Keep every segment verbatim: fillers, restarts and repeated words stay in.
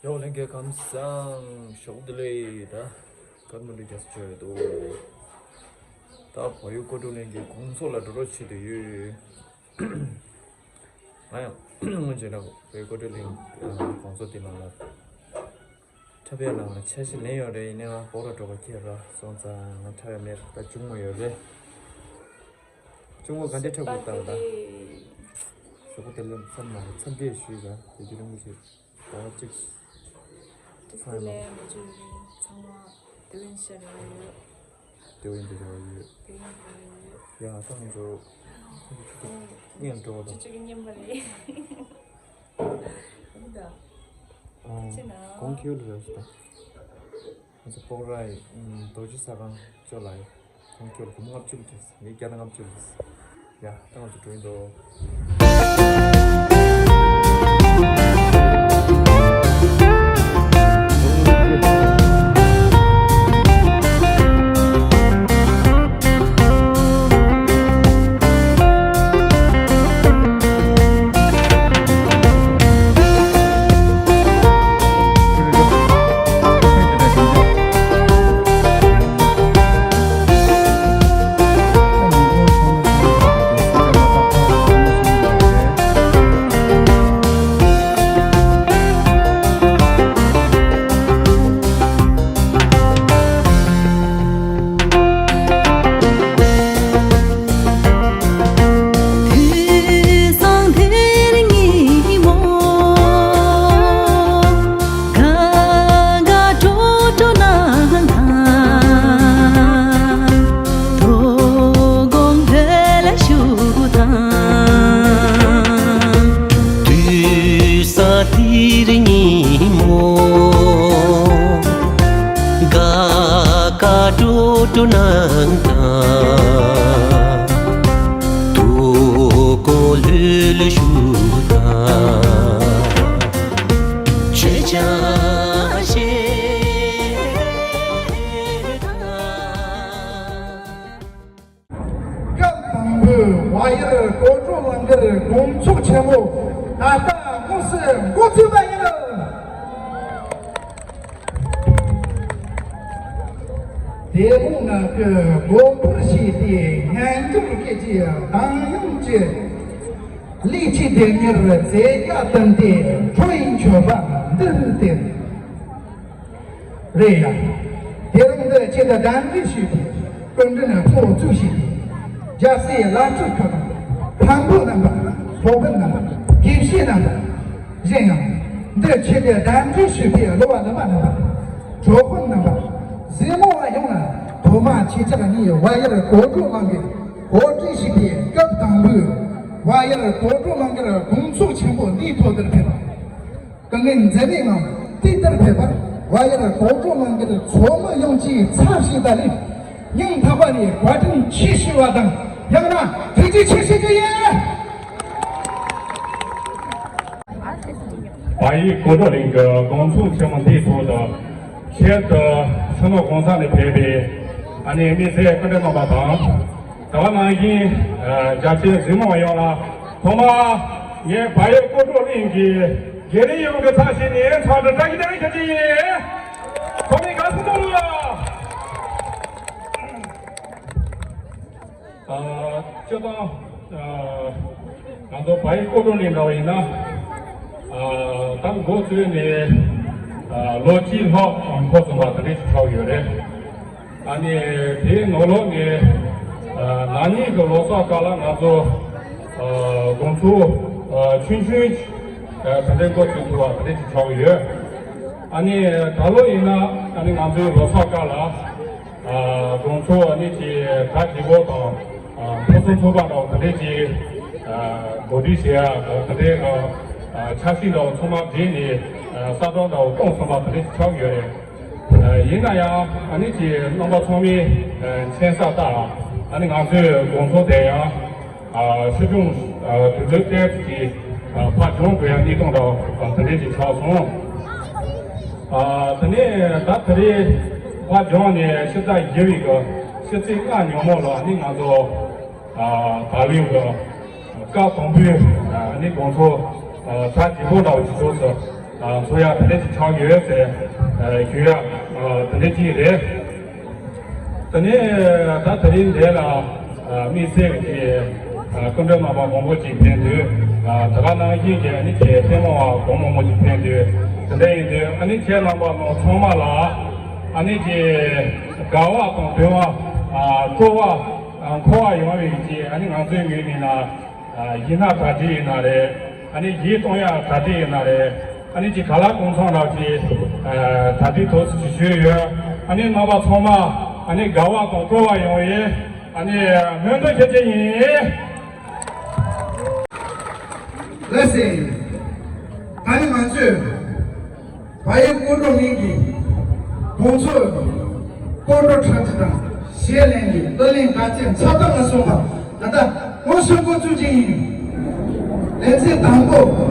ཡོ་ལྷན་རྒྱས་ཁམས་བཟང་། ཞོགས་བདེ་ལེགས། ད་སྐར་མ་འདི་རྒྱ་སེ་བྱོས་འདུག་ད་བལ་ཡུལ་ཀོ་ཀྲོ་གླིང་གི་དགོང་ཚོགས་ལ་འགྲོ་རོགས་བྱེད་དུ་ཡོད། ང་ཡང་སྔོན་བྱས་ན་བལ་ཡུལ་ཀོ་ཀྲོ་གླིང་དགོང་ཚོགས་དེ་ནང་ལ་འཁྲབ་ཡ་ནང་ལ་འཆར་གཞི་ལེན་ཡོད་རེད། ཡིན་ནའང་སྤོག་ར་འགྲོ་ག་ཁྱེད་ར་སོང་ཙང་ང་འཁྲབ་ཡ་མེད། ད་གཅུང་མོ་ཡོད་རེད། གཅུང་མོ་ག་འདྲས་འཁྲབ་དགོས་བལྟ་ད། ཞོགས་པ་དེ་ལ་མཚམས་མ་མཚམས་འདྲེས་ཞུས་ལ་དེ་རྒྱུ་རིན་པོ་ཆེ། ཟླ་བ་གཅིག་ཏི་སི་ལེ་མ་བཅུ་རེད། ཚང་མ་དེ་བས་ཤ་རེ་བ་ཡོད། དེ་བས་འདི་རེ་བ་ཡོད། དེ་བས་འདི་རེ་བ་ཡོད། ཡ་ད་ང་ཚོ་ངས་འགྲོ་བ་དང་། ཅི་ཅིག་སྙན་པ་རེད། ད་ཅི་ན་གོང་ཁྱོད་ལ་རེ་བ་ཞིག་དང་། ང་ཚོ་སྤོག་ར་ཡི་རྡོ་རྗེ་ས་ཁང་ཅོ་ལ་ཡི། ཁོང་ཁྱོད་ལ་སྒོར་མོ་ལྔ་བཅུ་ལ་ཐེབས། ངས་བརྒྱ་དང་ལྔ་བཅུ་ལ་ཐེབས། ཡ་ད་ང་ཚོ་འགྲོ་ཡིན་འགྲོ། དུས་བཟང་དེར་ཉིན་མོ་ག་ག་འགྲོ་འགྲོ་གནང་དང་། དོ་དགོང་ལྷོད་ལ་བཞུགས་དང་། དུས་བཟང་དེར་ཉིན་མོ་ག་ག་འགྲོ་འགྲོ་གནང་དང་། དོ་དགོང་ལྷོད་ལ་བཞུགས་དང་། ཆོས་ཀྱང་བཤད་དང་། སྐབས་དང་པོའི་བལ་ཡུལ་ཀོ་ཀྲོ་གླིང་གི་དགོང་ཚོགས་ཆེན་མོ་ད་ལྟ་དངོས་སུ་འགོ་བཙུགས་པ་ཡིན། དེ་མོ་ང་གི་དགོངས་པར་བཞེས་ཏེ་སྙན་སྒྲོན་སྐད་ཀྱི་གདངས་དབྱངས་ཀྱི་ལས་ཀྱི་ལྡེམ་མྱུར་མཛད་རྒྱ་བཏོན་ཏེ་འཕྲོ་ཡི་མཆོད་པ་འདི་ལྟར་བསྟན། རེད་ཡ། དེ་རིང་འདི་ཆེད་དུ་གདན་འདྲེན་ཞུས་ཏེ་སྐུ་མགྲོན་ཕོ་བཙུགས་ཤིག་རྒྱལ་སྲས་ལ་སྤྲུལ་ཁ་དང་། མཁན་པོ་རྣམ་པ། སློབ་དཔོན་རྣམ་པ། དགེ་བཤེས་རྣམ་པ། གཞན་ཡང་། འདི་ཆེད་དུ་གདན་འདྲེན་ཞུས་པའི་གླུ་བ་ལེན་པ་རྣམ་པ། གྲོགས་པོ་རྣམ་པ། གཟིགས་མོ་བ་ཡོངས་ལ་ཐོག་མ་ཆེད་བཅར་ངས་བལ་ཡུལ་ཀོ་ཀྲོ་གླིང་གི་གོ་སྒྲིག་ཞུས་པའི་སྐབས་དང་པོའི་བལ་ཡུལ་ཀོ་ཀྲོ་གླིང་གི་དགོང་ཚོགས་ཆེན་པོ་འདིའི་ཐོག་ཏུ་ཕེབས་པ། དཀའ་ངལ་འཛེམས་མེད་ངང་དེ་ལྟར་ཕེབས་པར་བལ་ཡུལ་ཀོ་ཀྲོ་གླིང་གི་ཚོགས་མི་ཡོངས་ཀྱིས་ཚབ་ཞུས་པ་ལས་སྙིང་ཐག་པ་ནས་བཀའ་དྲིན་ཆེ་ཞུ་བ་དང་། ཡང་ན་ཐུགས་རྗེ་ཆེ་ཞུ་རྒྱུ་ཡིན། བལ་ཡུལ་ཀོ་ཀྲོ་གླིང་གི་དགོང་ཚོགས་ཆེན་མོ་འདིའི་ཐོག་ཏུ་ཆེད་དུ་ཕྱི་ནང་གང་ས་ནས་ཕེབས་པའི་ཨ་ནེ་མི་སེར་སྐུ་མགྲོན་རྣམ་པ་དང་། དེ་ག་ནང་བཞིན་རྒྱ་ཆེའི་གཟིགས་མོ་བ་ཡོངས་ལ་ཐོག་མར་ངས་བལ་ཡུལ་ཀོ་ཀྲོ་གླིང་གི་དགེ་ལས་ཡོངས་ཀྱི་ཚབ་བྱས་ནས་འཚམས་འདྲི་བཀྲ་ཤིས་བདེ་ལེགས་ཞུ་རྒྱུ་ཡིན། ཚང་མས་དགའ་བསུ་གནང་རོགས། ཨ། སྤྱིར་བཏང་། ཨ། ང་ཚོ་བལ་ཡུལ་ཀོ་ཀྲོ་གླིང་འདྲ་བ་ཡིན་ན། ཨ། ད་འགོ་བཙུགས་ནས། ཨ། ལོ་གཅིག་ལྷག་འཁོར་སོང་བ་དེ་འདྲ་ཞིག་ཆགས་ཡོད་རེད། ཨ་ནི་དེའི་ནང་ལོགས་ནས། ཨ། ན་ནིང་གི་ལོ་གསར་སྐབས་ལ་ང་ཚོ། ཨ། དགོང་ཚོགས། ཨ། ཆུང་ཆུང་། ཨ། དེ་འདྲའི་འགོ་བཙུགས་ཐུབ་པ་དེ་འདྲ་ཞིག་ཆགས་ཡོད། ཨ་ནི་ད་ལོ་ཡིན་ན་ཨ་ནི་ང་ཚོའི་ལོ་གསར་སྐབས་ལ། ཨ། དགོང་ཚོགས་ཨ་ནི་ཅིག་གྲ་རྒྱས་པོ་དང་། ཨ། ཕོ་གསར་ཚོགས་པ་འདྲ་བོ་དེ་འདྲས་ཅིག་ཨ། གོ་སྒྲིག་བྱེད་ཡ་དེ་འདྲས་དང་། ཨ། འཆར་གཞི་འདྲ་བོ་ཚང་མ་བསྒྲིགས་ནས། ཨ། གསལ་བསྒྲགས་འདྲ་བོ་བཏང་ཚར་བ་དེ་འདྲས་ཅིག་ཆགས་ཡོད་རེད། ཨ། ཡིན་ན་ཡང་ཨ་ནི་ཅིག་རྣམ་པ་ཚང་མས། ཨ། མཁྱེན་གསལ་ལྟར་ཨ་ནི་ང་ཚོའི་དགོང་ཚོགས་དེ་ཡང་། ཨ། སྲིད་སྐྱོང་། ཨ། དུས་ཚོད་ཏོག་ཙམ་ཅིག་ཨ། ཕར་འགྱངས་དགོས་ཡ་གནས་སྟངས་འདྲ་བ་དེ་འདྲས་ཅིག་ཆགས་སོང་། ཨ། དེ་ནས་ད་དེ་རིང་ཕར་འགྱངས་ནས་ཕྱི་ཟླ་བཞི་པའི་གི་ཕྱི་ཚེས་ལྔ་ཉིན་མོ་ལ་ནི་ང་ཚོ། ཨ། བལ་ཡུལ་གྱི་སྐབས་དང་པོའི། ཨ། ནི་དགོང་ཚོགས། ཨ། གྲ་རྒྱས་པོ་འདྲ་བ་ཞིག་ཚོགས་སོང་། ཚོགས་ཡག་དེ་འདྲ་ཅིག་ཆགས་ཡོད་ཟེར་ཞུ་ཡག་དེ་འདྲ་ཅིག་རེད། དེ་ནས་ད་དེ་རིང་འདི་ལ་དམིགས་བསལ་གྱི་སྐུ་མགྲོན་རྣམ་པ་མང་པོ་ཅིག་ཕེབས་དུས། དེ་ག་ནང་བཞིན་གྱི་ཨ་ནི་ཀྱི་ལྟད་མོ་བ་གོང་མང་པོ་ཅིག་ཕེབས་དུས། དེ་འདྲ་ཡིན་དུས་ཨ་ནི་ཁྱེད་རྣམ་པ་ཚང་མ་ལ་ཨ་ནི་ཀྱི་དགའ་བ་དང་དོན་བ་སྤྲོ་བ་འཁོལ་བ་ཡོང་བའི་ཀྱི་ཨ་ནི་ང་ཚོའི་ངོས་ནས་ན། ཡིན་ན་གྲ་སྒྲིག་ཡིན་ན་རེད། ཨ་ནི་ཡིད་གཏོང་ཡག་གྲ་སྒྲིག་ཡིན་ན་རེད། ཨ་ནི་ཅིག་ག་ལ་གུང་ཚང་རག་ཅིག་གྲ་སྒྲིག་ཐོག་ཅིག་ཞུས་ཡོད། ཨ་ནི་རྣམ་པ་ཚང་མ་ཨ་ནི་དགའ་བ་དང་སྤྲོ་བ་ཡོང་བའི་ཨ་ནི་སྨོན་འདུན་ཞུ་རྒྱུ་ཡིན། ལགས་སེ། ད་ནི་ང་ཚོས། བལ་ཡུལ་སྐུ་འགྲོ་གླིང་གི་དགོང་ཚོགས་སྐུ་འགྲོ་ཁྲ་ཆ་དང་ཞལ་ལེན་གྱི་བསྟོད་གླེང་དགའ་ཚལ་མཚར་ཐོག་ལ་སོང་བ་ད་ལྟ་ངོ་སྲུང་འགོ་ཚུགས་ཀྱི་ཡིན། ལེ་ཚན་དང་པོ།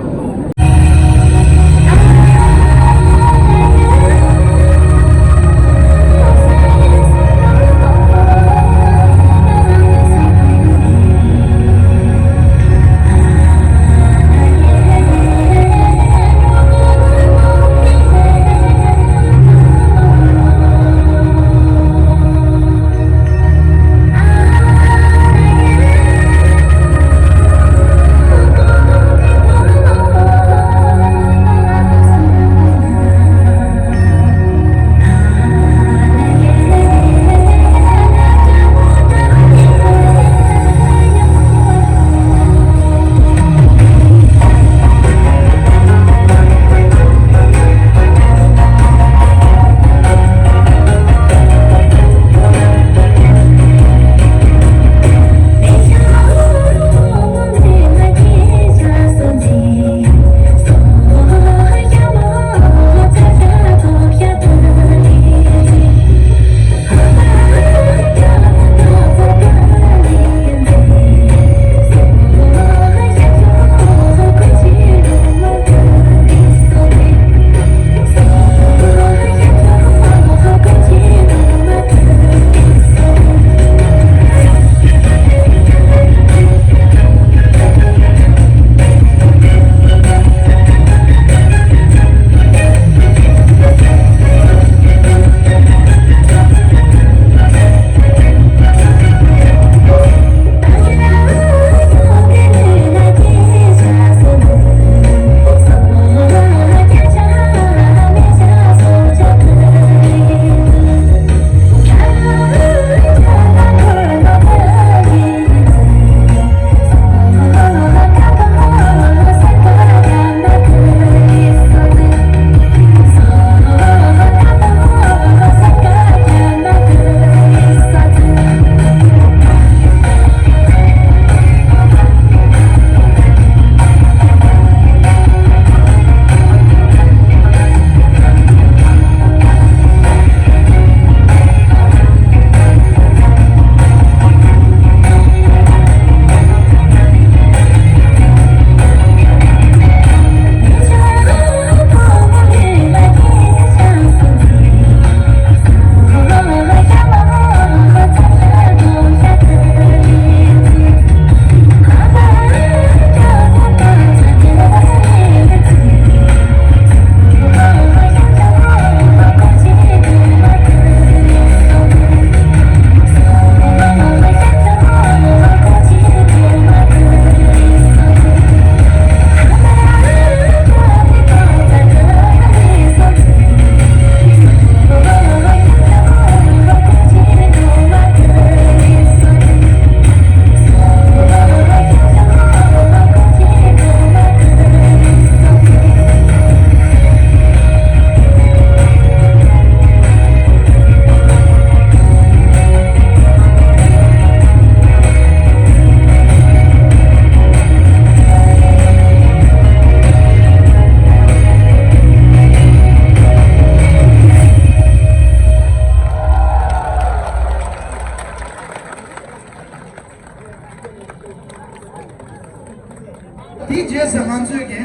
དེའི་རྗེས་སུ་ང་ཚོས་ཀྱི་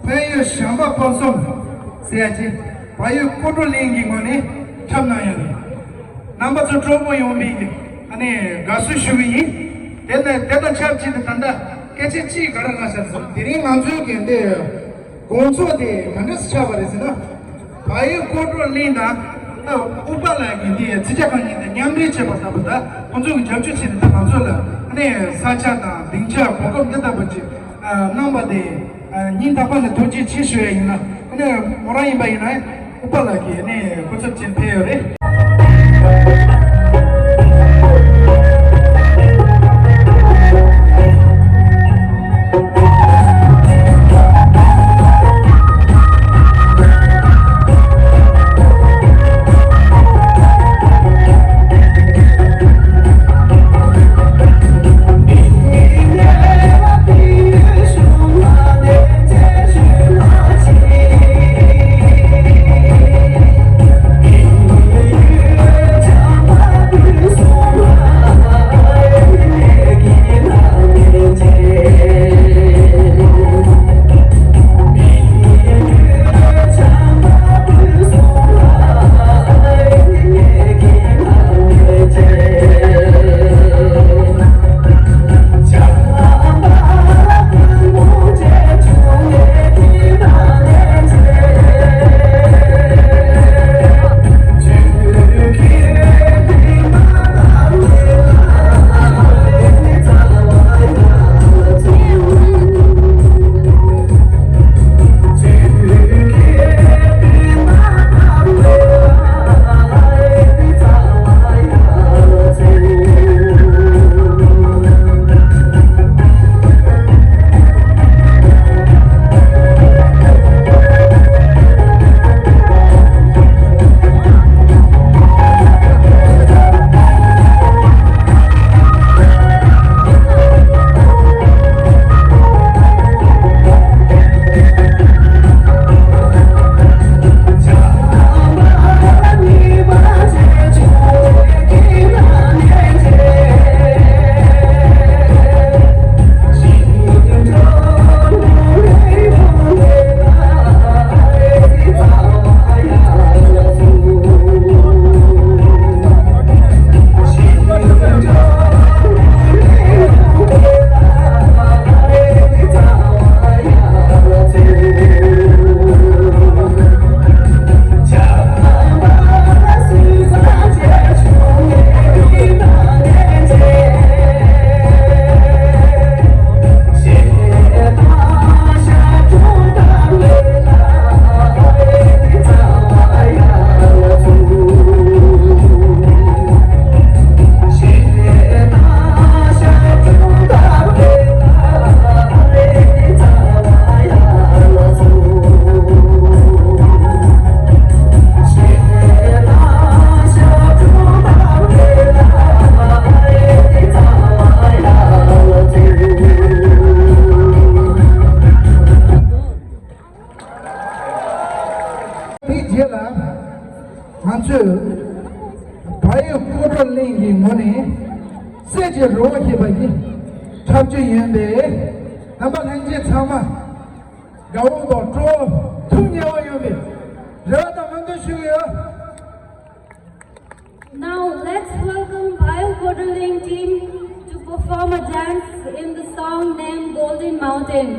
ཕན་ཡོན་བྱམས་པ་ཕུན་སུམ་ཟེར་ཡ་ཅིག་བལ་ཡུལ་སྐུ་འགྲོ་གླིང་གི་ངོས་ནས་འཁྲབ་གནང་ཡོད་རེད། རྣམ་པ་ཚོ་སྤྲོ་པོ་ཡོང་བའི་ཨ་ནི་དགའ་བསུ་ཞུ་གི་ཡིན། དེ་ནས་དེ་དང་ཆབས་ཅིག་ཏུ་ད་ལྟ་སྐད་ཆ་གཅིག་ག་རེ་ལབ་ཤག་ཟེར་དེ་རིང་ང་ཚོའི་གི་འདི་ དགོང་ཚོགས་དེ་ག་འདྲས་ཆགས་པ་རེད་ཟེར་ན། བལ་ཡུལ་སྐོར་བྲོ་གླིང་དང་ཨུ་པ་ལ་གི་དེ་ཚིག་ཆ་གང་ཡིན་དང་མཉམ་འབྲེལ་བྱས་པ་ལྟ་བུ་དང་ཁོང་ཚོ་གི་རྒྱབ་སྐྱོར་བྱས་ནས་ད་ང་ཚོ་ལ་ཨ་ནི་ས་ཆ་དང་སྡིངས་ཆ་གོ་སྐབས་འདི་ལྟ་བུ་ཅིག་གནང་བ་དེ་སྙིང་ཐག་པ་ནས་ཐུགས་རྗེ་ཆེ་ཞུ་ཡ་ཡིན་ལ། ཨ་ནི་མོ་རང་ཡིན་པ་ཡིན་ན་ཨུ་པ་ལ་གི་ཨ་ནི་སྐུ་ཚབ་ཅིག་ཕེབས་ཡོད་རེད། དེའི་རྗེས་ལ་ང་ཚོས་བལ་ཡུལ་སྐོར་བྲོ་གླིང་གི་ངོས་ནས་སྲས་ཀྱི་རི་བོ་ཞེས་པ་ཡི་འཁྲབ་སྟོན་ཡིན་པས། རྣམ་པ་ལྷན་རྒྱས་ཚང་མ་དགའ་བོ་དང་སྤྲོ་བོ་ཐུགས་མཉེས་པོ་ཡོང་བའི་རེ་བ་དང་སྨོན་འདུན་ཞུ་གི་ཡོད། Now let's welcome Bhayu Kodraling team to perform a dance in the song named Golden Mountain.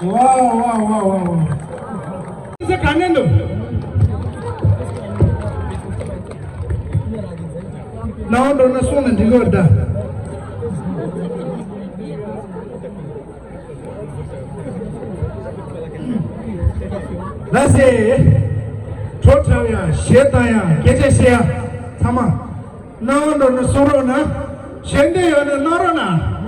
ཝ་ཝ་ཝ་ཝ་ཝ། ས་ག་ནས་འདུག་ནང་འགྲོ་ན་སོང་ན་འགྲིག་གི་ད། ལགས་སེ། བྲོ་འཁྲབ་ཡ་གཞས་བཏང་ཡ་སྐད་ཆ་བཤད་ཡ་ཚང་མ། སྣང་བ་འགྲོ་ན་གསུང་རོགས་གནང་། ཞལ་འདེབས་ཡོད་ན་གནང་རོགས་གནང་།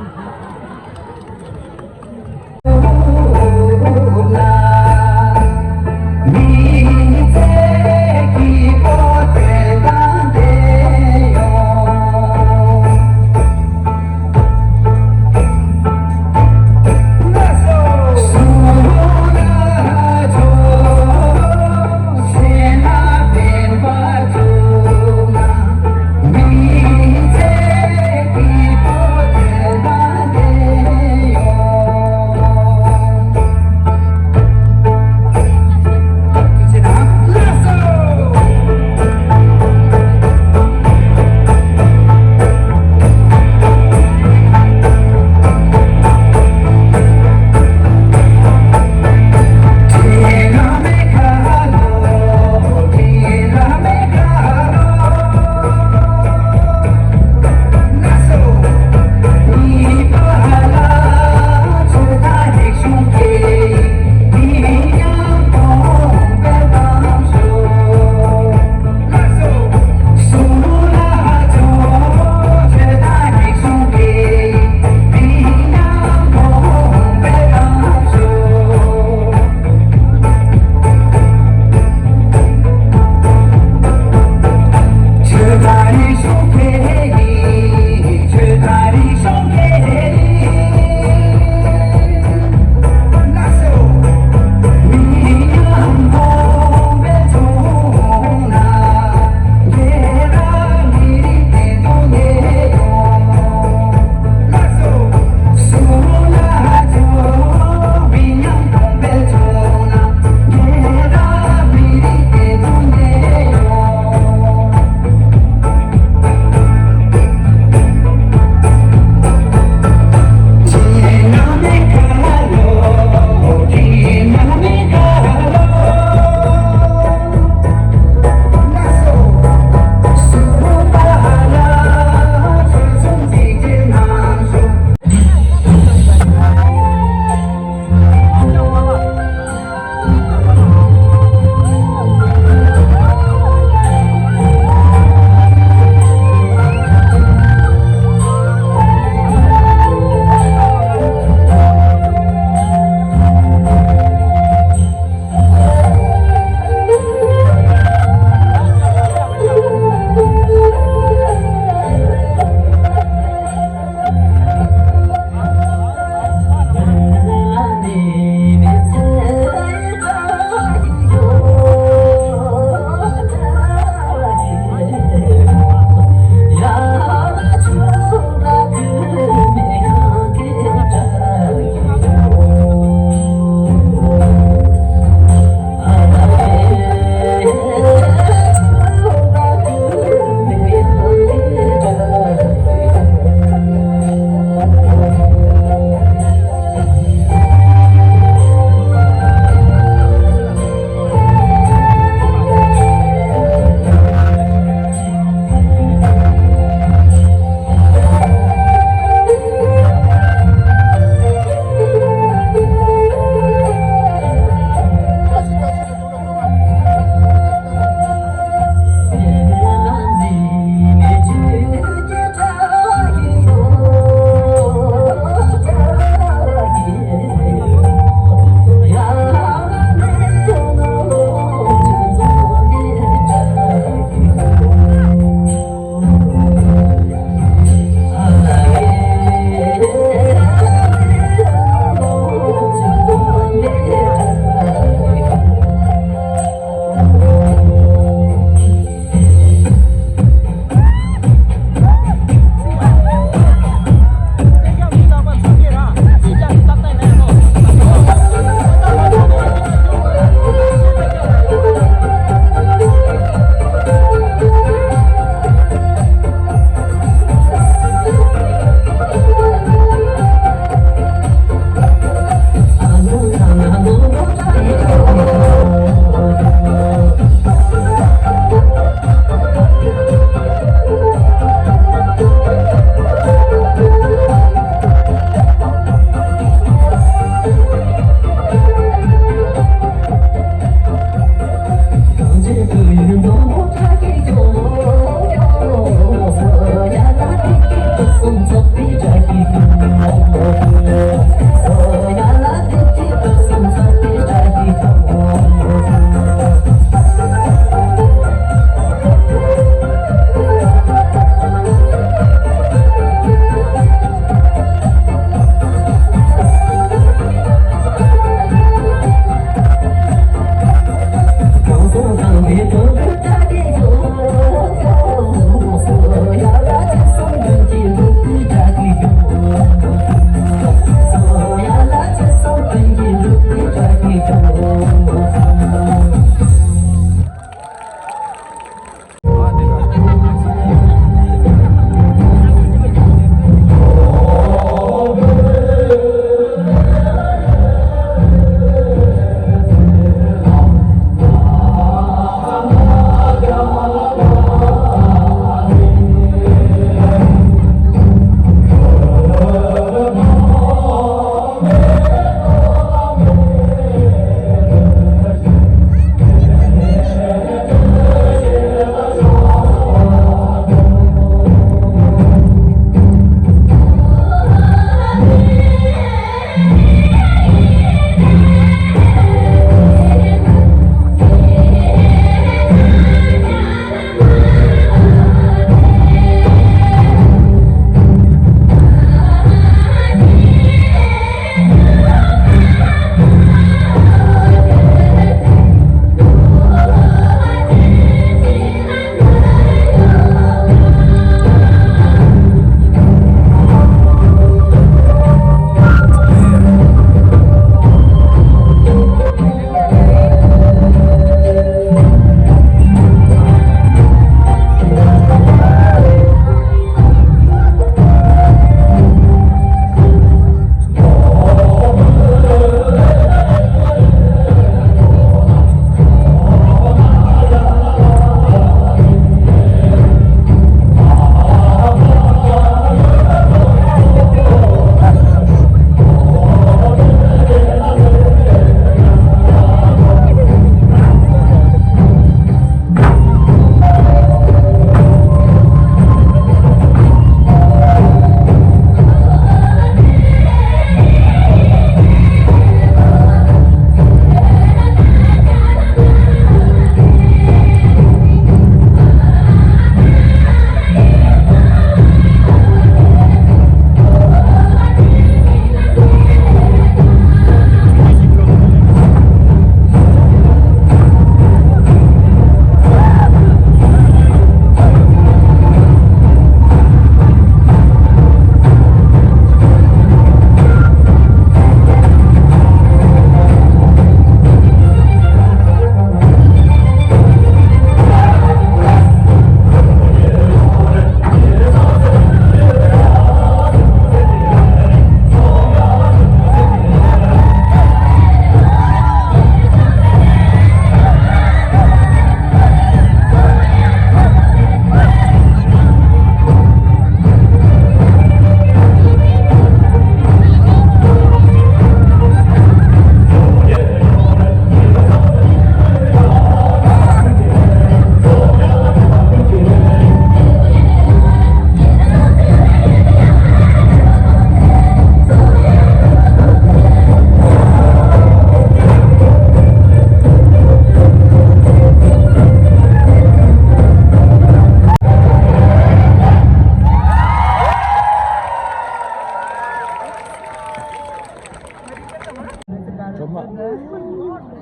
གཞས་བཏང་མཁན།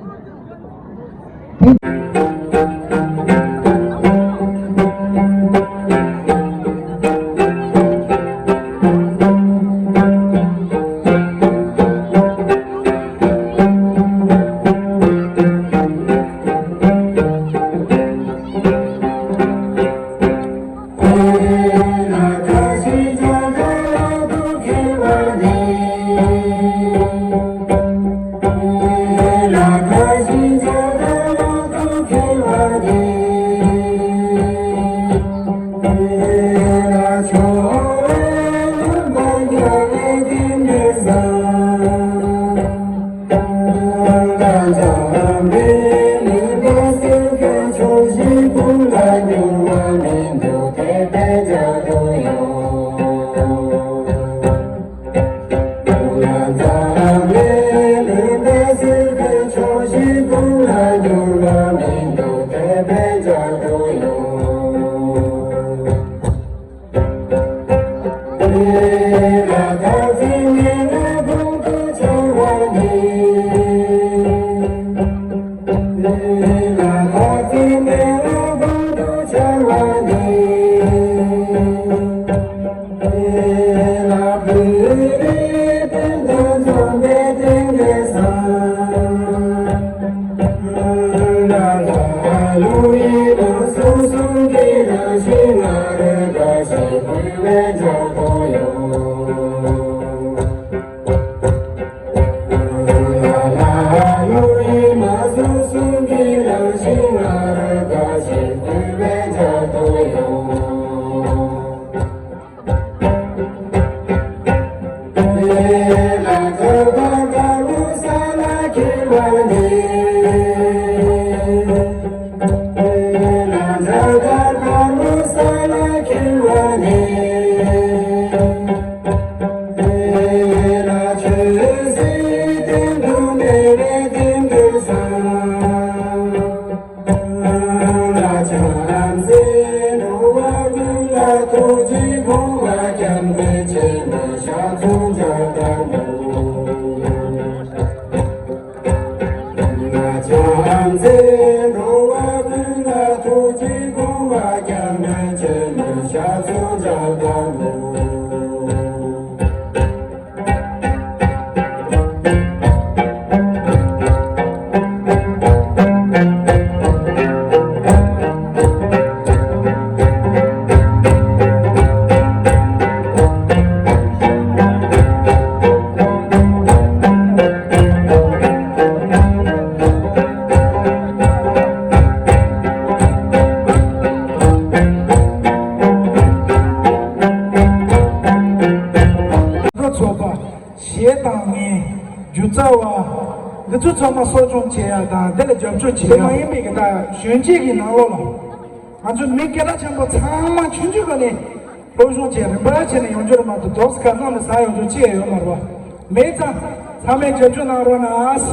སྒྱུ་རྩལ་བ། འདི་ཚོ་ཚང་མ་གསོ་སྐྱོང་བྱེད་ཡ་དང་འདི་ལ་རྒྱབ་སྐྱོར་བྱེད་ཡ་མ་ཡིན་པའི་གི་ད་གཞོན་སྐྱེས་ཀྱི་ནང་ལོགས་ལ། ང་ཚོ་མི་སྐད་གྲགས་ཆེན་པོ་ཚང་མ་ཆུང་ཆུང་སྒང་ནས་སློབ་སྦྱོང་བྱས་རིམ་པ་བྱས་ནས་ཡོང་རྒྱུ་རེད་མ་གཏོགས་དོགས་སུ་ག་གནམ་ལ་ཟག་ཡོང་རྒྱུ་ཅི་ཡང་ཡོད་མ་རེད་བ། མེད་ཙང་ཚང་མས་རྒྱབ་སྐྱོར་གནང་རོགས་གནང་།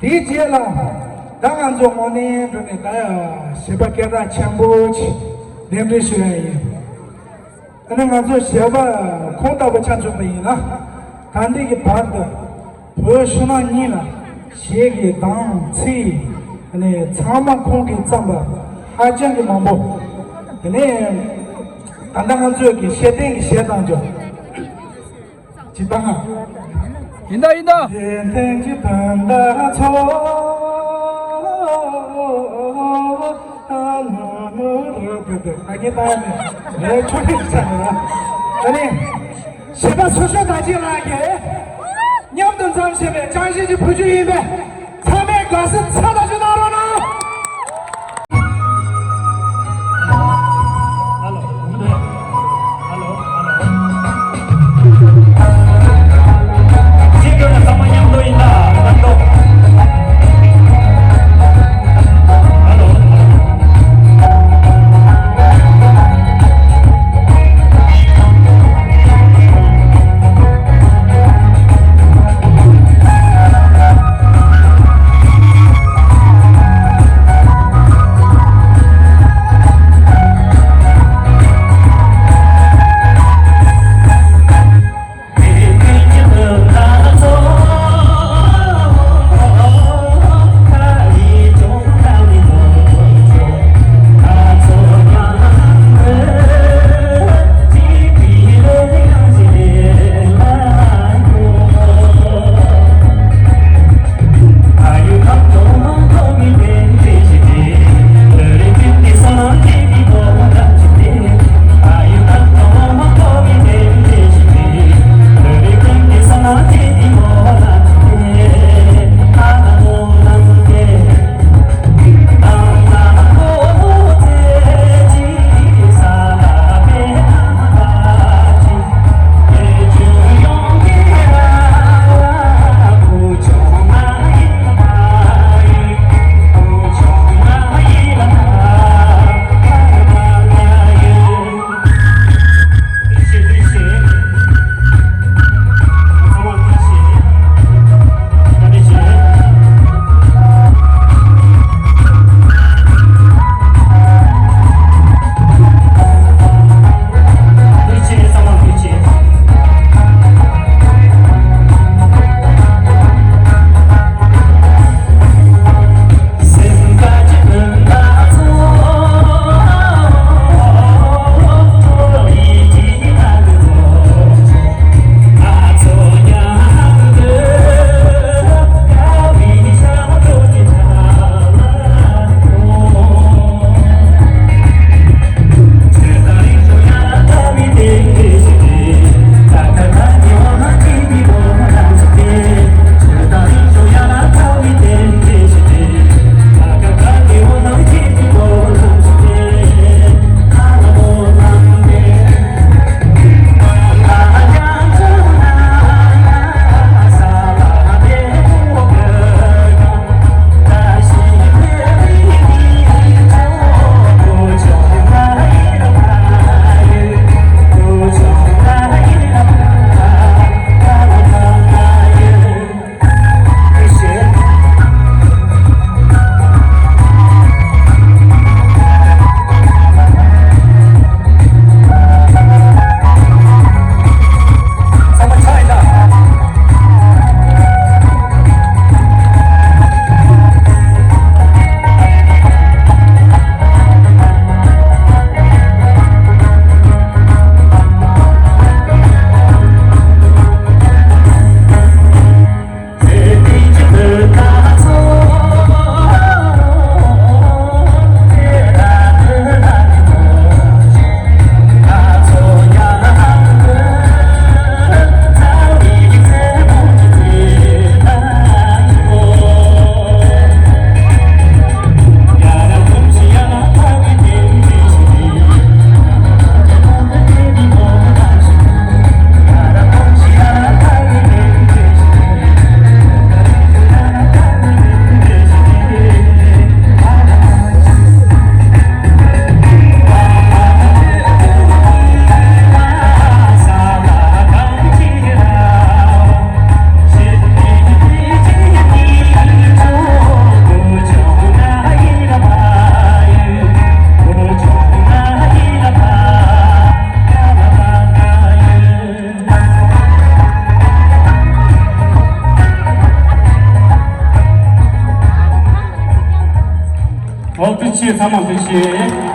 དེའི་རྗེས་ལ་ད་ང་ཚོ་དངོས་གནས་འགྲོ་ནས་ད་ཡ་གཞས་པ་སྐད་གྲགས་ཆེན་པོ་ཅིག་གདན་འདྲེན་ཞུ་ཡ་ཡིན། ཨ་ནི་ང་ཚོ་གཞས་པ་ཁོང་ལྟ་བུ་ཆ་མཚོན་པ་ཡིན་ན། ད་ལྟའི་གི་བར་དུ་བོད་ཕྱི་ནང་གཉིས་ལ་གཞས་ཀྱི་གདངས་ཚིག་ཨ་ནི་ཚང་མ་ཁོང་གིས་བརྩམས་པ་ཧ་ཅང་གི་མང་པོ། དེ་ནས་ད་ལྟ་ང་ཚོས་ཀྱི་ཤེས་ལྡན་གྱི་གཞས་བཏང་རྒྱུ་ཅིག་བཏང་། ཡིན་ད་ཡིན་ད། ཤེས་ལྡན་གྱི་བོད་མདའ་ཚོ། ཨ་ནི་ད་ནི་རེད་ཆོ་ལེ་ཆ་ནི་ར། ཨ་ནི། གཞས་པ་སོ་སོ་དང་གཅིག་ལ་གི་མཉམ་དུ་འཛོམས་བྱས་པའི་ཅང་ཤེས་ཀྱི་བུ་རྒྱུད་ཡིན་པས་ཚང་མས་དགའ་བསུ་ཚ་ཐག་ཆོད་གནང་རོགས་གནང་། ཨོ་ཐུགས་རྗེ་ཆེ། ཚང་མ་ཐུགས་རྗེ་ཆེ།